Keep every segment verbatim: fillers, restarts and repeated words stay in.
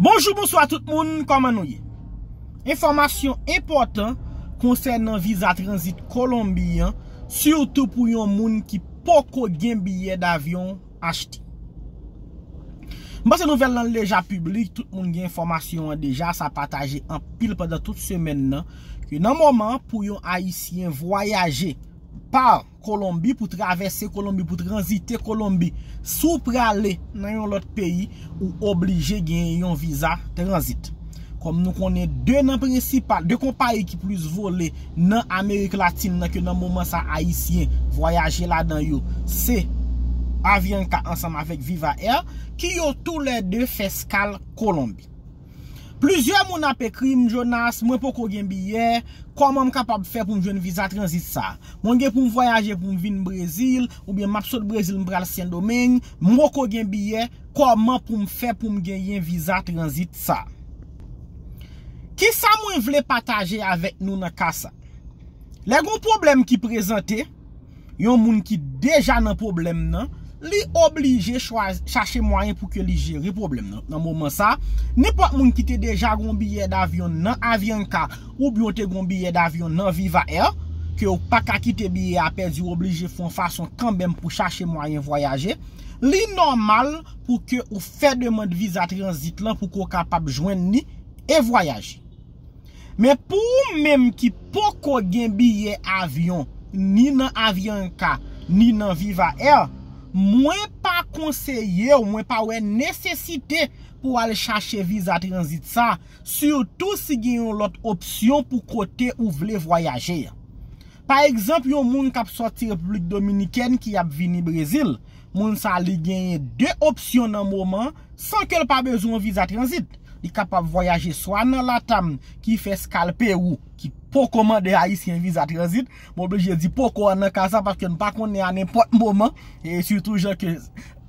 Bonjou, bonswa tout moun, kòman nou ye? Enfòmasyon enpòtan konsènan viza tranzit Kolonbi an, sitou pou yon moun ki poko gen biyè davyon achte. M panse nouvèl lan deja piblik, tout moun gen enfòmasyon an deja, sa pataje anpil pandan tout semèn nan, ke nan moman pou yon Ayisyen vwayaje pa Kolonbi, pou travèse Kolonbi, pou tranzite Kolonbi, si w prale nan yon lòt peyi, ou oblije genyen yon viza tranzit. Kòm nou konnen, de nan prensipal, de konpayi ki plis vole nan Amerik Latin nan, ke nan moman sa Ayisyen vwayaje ladan yo, se Avianca ansanm avèk Viva Air, ki yo toulède fè eskal Kolonbi. Plizyè moun ap ekri m, Jonas, mwen poko gen biyè, kòman m kapab fè pou m jwenn viza tranzit sa? Mwen gen pou m vwayaje pou m vin Brezil, oubyen m ap sot Brezil, m pral Sendomeng, m poko gen biyè, kòman pou m fè pou m genyen viza tranzit sa? Kisa mwen vle pataje avèk nou nan ka sa? Lè gon pwoblèm ki prezante, yon moun ki deja nan pwoblèm nan, li oblije chwazi, chache mwayen pou ke li jere pwoblèm nan. Nan moman sa, nenpòt moun ki te deja gon biyè davyon nan Avianca, oubyen w te gon biyè davyon nan Viva Air, ke w pa ka kite biyè a pèdi, w oblije fè yon fason kanmenm pou chache mwayen vwayaje, li nòmal pou ke ou fè demann viza tranzit lan pou ke w kapab jwenn li e vwayaje. Men pou ou menm ki poko gen biyè avyon, ni nan Avianca, ni nan Viva Air, mwen pa konseye w, mwen pa wè nesesite pou w al chache viza tranzit sa, sitou si gen yon lòt opsyon pou kote ou vle vwayaje a. Pa egzanp, yon moun k ap sòti Repiblik Dominikèn ki ap vini Brezil, moun sa li genyen de opsyon nan moman, san ke l pa bezwen yon viza tranzit. Li kapab vwayaje swa nan LATAM ki fè eskal Pewou, ki poko mande Ayisyen viza tranzit. M oblije di poko an nan ka sa, paske n pa konnen a nenpòt moman, e sitou jan ke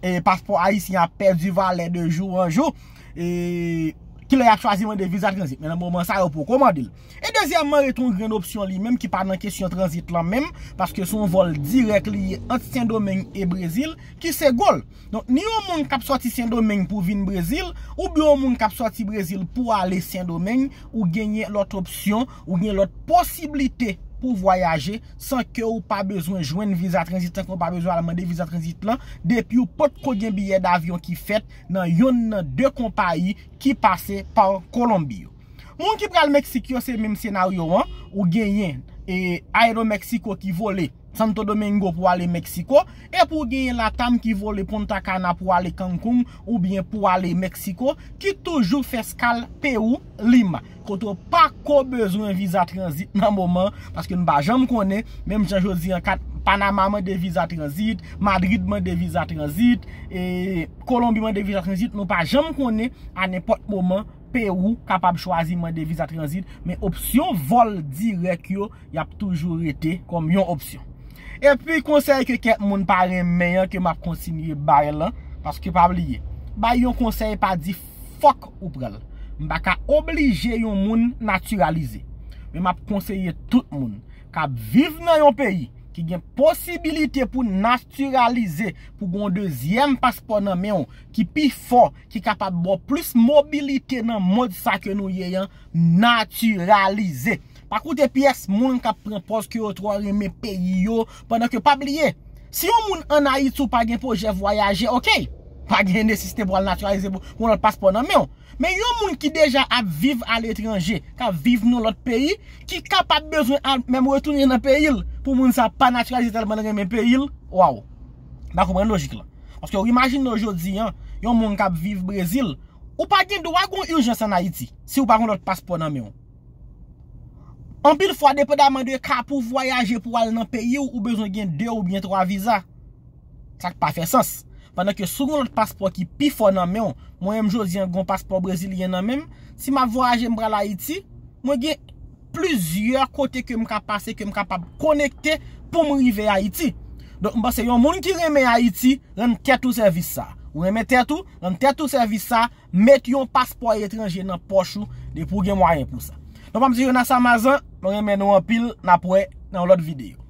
e paspò ayisyen ap pèdi valè de jou an jou, e kilè y ap chwazi mande viza tranzit? Men nan moman sa, yo poko mande l. E dezyèmman, rete yon grenn opsyon li menm ki pa nan kesyon tranzit lan menm, paske se yon vòl dirèk li ye ant Sendomeng e Brezil, ki se Gol. Donk, ni yon moun k ap sòti Sendomeng pou vin Brezil, oubyen yon moun k ap sòti Brezil pou ale Sendomeng, ou genyen lòt opsyon, ou gen lòt posiblite pou vwayaje san ke ou pa bezwen jwenn viza tranzit, san ke ou pa bezwen al mande viza tranzit lan, depi ou potko gen biyè davyon ki fèt nan yonn nan de konpayi ki pase pa Kolonbi yo. Moun ki pral Meksik yo, se menm senaryo an, ou genyen e Aeromexico ki vole Santo Domingo pou ale Meksiko, epi ou genyen LATAM ki vole Punta Cana pou ale Cancun oubyen pou ale Meksiko, ki toujou fè eskal Pewou, Lima, kote w pa ko bezwen viza tranzit nan moman, paske n pa janm konnen, menm jan jodi an, kat Panama mande viza tranzit, Madrid mande viza tranzit, e Kolonbi mande viza tranzit, nou pa janm konnen, a nenpòt moman, Pewou kapab chwazi mande viza tranzit, men opsyon vòl dirèk yo, y ap toujou rete kòm yon opsyon. Epi konsèy ke kèk moun pa renmen an ke m ap kontinye bay lan, paske pa bliye, bay yon konsèy pa di fòk ou pran l. M pa ka oblije yon moun natiralize. Men m ap konseye tout moun k ap viv nan yon peyi ki gen posibilite pou natiralize, pou gen yon dezyèm paspò nan men w ki pi fò, ki kapab ba w plis mobilite nan mond sa ke nou ye an, natiralize. Pa koute pyès moun k ap pran pòz ke yo twò renmen peyi yo, pandan ke pa bliye, si yon moun ann Ayiti ou pa gen pwojè vwayaje, oke, pa gen nesesite pou al natiralize pou, pou yon lòt paspò nan men w. Men yon moun ki deja ap viv aletranje, k ap viv nan lòt peyi, ki kapab bezwen al menm retounen nan peyi l, pou moun sa pa natiralize tèlman l renmen peyi l, waw. M pa konprann lojik lan. Paske w imajine w jodi an, yon moun k ap viv Brezil, ou pa gen dwa gen yon ijans ann Ayiti, si w pa gen yon lòt paspò nan men w. Anpil fwa, depandaman de ka pou vwayaje pou al nan peyi w, ou bezwen gen de oubyen twa viza. Sa k pa fè sans. Pandan ke si w gen yon lòt paspò ki pi fò nan men w, mwen menm jodi an gen yon paspò brezilyen nan men m, si m ap vwayaje m pral Ayiti, mwen gen plizyè kote ke m ka pase, ke m kapab konekte pou m rive Ayiti. Donk, m panse yon moun ki renmen Ayiti, rann tèt ou sèvis sa. Ou renmen tèt ou, rann tèt ou sèvis sa, met yon paspò etranje nan pòch ou, depi w gen mwayen pou sa. Donk, m ap di Jonas Amazan, mwen renmen nou anpil, n ap wè nan yon lòt videyo.